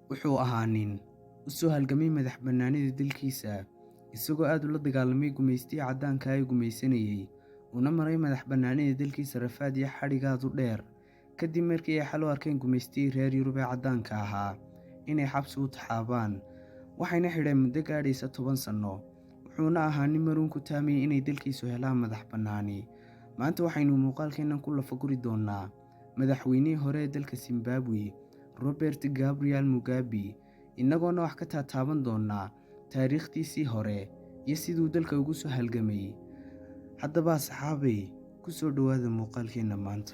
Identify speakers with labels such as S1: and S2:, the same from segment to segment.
S1: Wuxuu ahaa nin u soo halgamay madax-bannaanida dalkiisa, isagoo aad ula dagaalamay gumaystihii caddaanka ah ee gumaysanayay, una maray madax-bannaanida dalkiisa rafaad iyo xadhig aad u dheer. Kadib markii ay xal u arkeen gumaystihii reer Yurub ee caddaanka ahaa inay xabsi u taxaabaan, waxayna xidheen muddo gaadhaysa 10 sanno. Wuxuuna ahaa nin maruun ku taamayay inay dalkiisu helaan madax-bannaani. Maanta waxaynu muuqaalkeennan ku lafaguri doonaa madaxweynihii hore ee dalka Zimbabwe, Robert Gabriel Mugabe, innagoona wax ka taataaban doonaa taariikhdiisii hore iyo siduu dalka ugu soo halgamay. Haddaba asxaabay, ku soo dhowaada muuqaalkeenna maanta.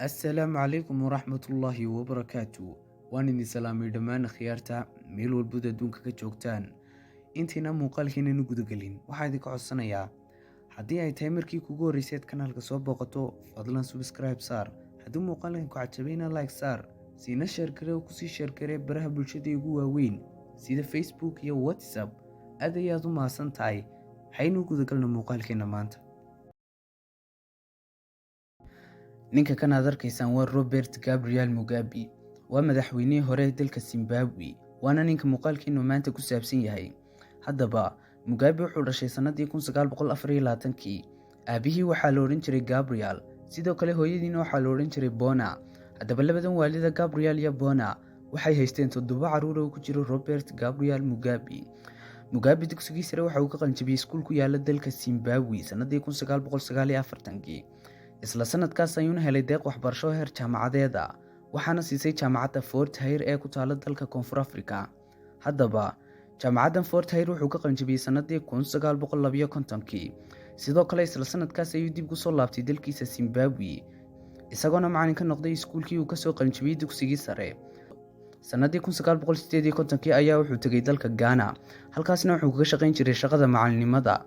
S1: Assalaamu calaykum waraxmatullaahi wabarakaatu. Waan idin salaamay dhammaan akhyaarta meel walbood adduunka ka joogtaan. Intayna muuqaalkeennan u gudagelin, waxaa idinka codsanayaa haddii ay tahay markii kugu horreysay aad kanaalka soo booqato, fadlan subscribe saar. Haddii muuqaalkan ku cajabayna, like saar, siina share garee oo kusii share garee baraha bulshada ugu waaweyn sida Facebook iyo WhatsApp. Aad ayaad u mahadsan tahay. Haynu gudagalno muuqaalkeena maanta. Ninka kan aad arkaysaan waa Robert Gabriel Mugabe, waa madaxweynihii hore ee dalka Zimbabwe, waana ninka muuqaalkeenu maanta ku saabsan yahay. Haddaba Mugabe wuxuu dhashay sannadii 1924-kii. Aabihii waxaa la odhan jiray Gabriel, sidoo kale hooyadiina waxaa la odhan jiray Bona. Haddaba labadan waalida, Gabriel iyo Bona, waxay haysteen toddoba carruur oo ku jiro Robert Gabriel Mugabe. Mugabe dugsigii sare waxa uu ka qalinjabiyey iskuul ku yaala dalka Zimbabwe sannadii 1949-kii. Isla sanadkaas ayuuna helay deeq waxbarasho heer jaamacadeed ah, waxaana siisay jaamacadda Fort Hare ee ku taala dalka Koonfur Afrika. Haddaba jaamacaddan Fort Hare wuxuu ka qalinjabiyey sannadii 1952-kii. Sidoo kale isla sanadkaas ayuu dib kusoo laabtay dalkiisa Zimbabwe, isagoona macalin ka noqday iskuulkii uu kasoo qalinjabiyey dugsigii sare. Sannadii 1958-kii ayaa wuxuu tegay dalka Ghana, halkaasna wuxuu kaga shaqayn jiray shaqada macalinimada.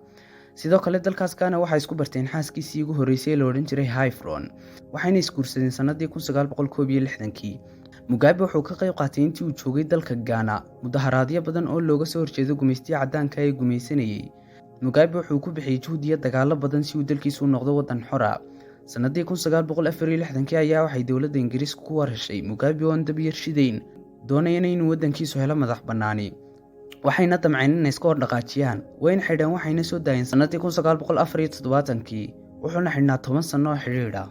S1: Sidoo kale dalkaas Ghana waxay isku barteen xaaskiisii ugu horreysay ee la odhan jiray Hyfron, waxayna isguursadeen sannadii 1961-kii. Mugabe wuxuu ka qayb qaatay intii uu joogay dalka Ghana mudaharaadyo badan oo looga soo horjeedo gumaystiya caddaanka ee gumaysanayay. Mugabe wuxuu ku bixiyey juhdiyo dagaalo badan si uu dalkiisu u noqdo waddan xora. Sannadii 1964-kii ayaa waxay dowladda Ingiriiska ku war heshay Mugabe oon dab yar shidayn, doonayana inuu waddankiisu helo madax bannaani, waxayna damceen inay iska hor dhaqaajiyaan. Wayna xidheen, waxayna soo daayeen sannadii 1974-kii, wuxuuna xidhnaa 10 sanno oo xidhiidha.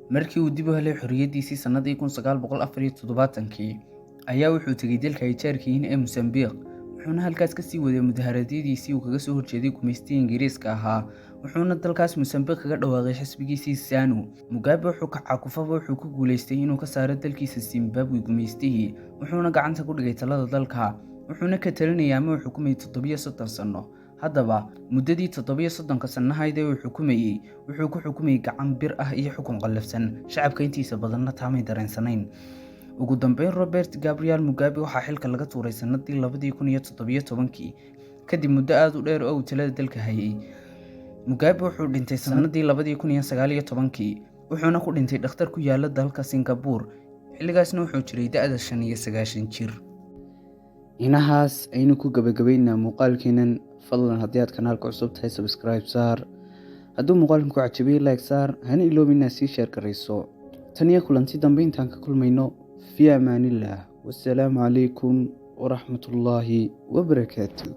S1: Markii uu dib u helay xorriyaddiisii sannadii 1974-kii ayaa wuxuu tegey dalka ay jaarka yihiin ee Mosambiq, wuxuuna halkaas kasii waday mudaharaadyadiisii uu kaga soo horjeeday gumaystihii Ingiriiska ahaa, wuxuuna dalkaas Mosambiq kaga dhawaaqay xisbigiisii SANU. Mugabe wuxuu kacakufaba wuxuu ku guulaystay inuu ka saaro dalkiisa Zimbabwe gumaystihii, wuxuuna gacanta ku dhigay talada dalka, wuxuuna ka talinayay ama uu xukumayay 37 sanno. Haddaba muddadii 37-ka sannahayd ee uu xukumayey, wuxuu ku xukumayay gacan bir ah iyo xukun qallafsan, shacabka intiisa badanna taamay dareensanayn. Ugu dambeyn Robert Gabriel Mugabe waxaa xilka laga tuuray sannadii 2017-kii, kadib muddo aada u dheer oo uu talada dalka hayay. Mugabe wuxuu dhintay sannadii 2019-kii, wuxuuna ku dhintay dhakhtar ku yaala dalka Singapore. Xilligaasna wuxuu jiray da'da 95 jir. Inahaas aynu ku gabagabaynaa muuqaalkeennan. Fadlan haddii aad kanaalka cusub tahay, subscribe saar. Hadduu muuqaalkan ku cajabiyey, like saar, hana iloobin inaad sii share garayso. Tan iyo kulanti dambe intaan ka kulmayno, fi amaanillaah, wassalaamu calaykum waraxmatullaahi wabarakaatu.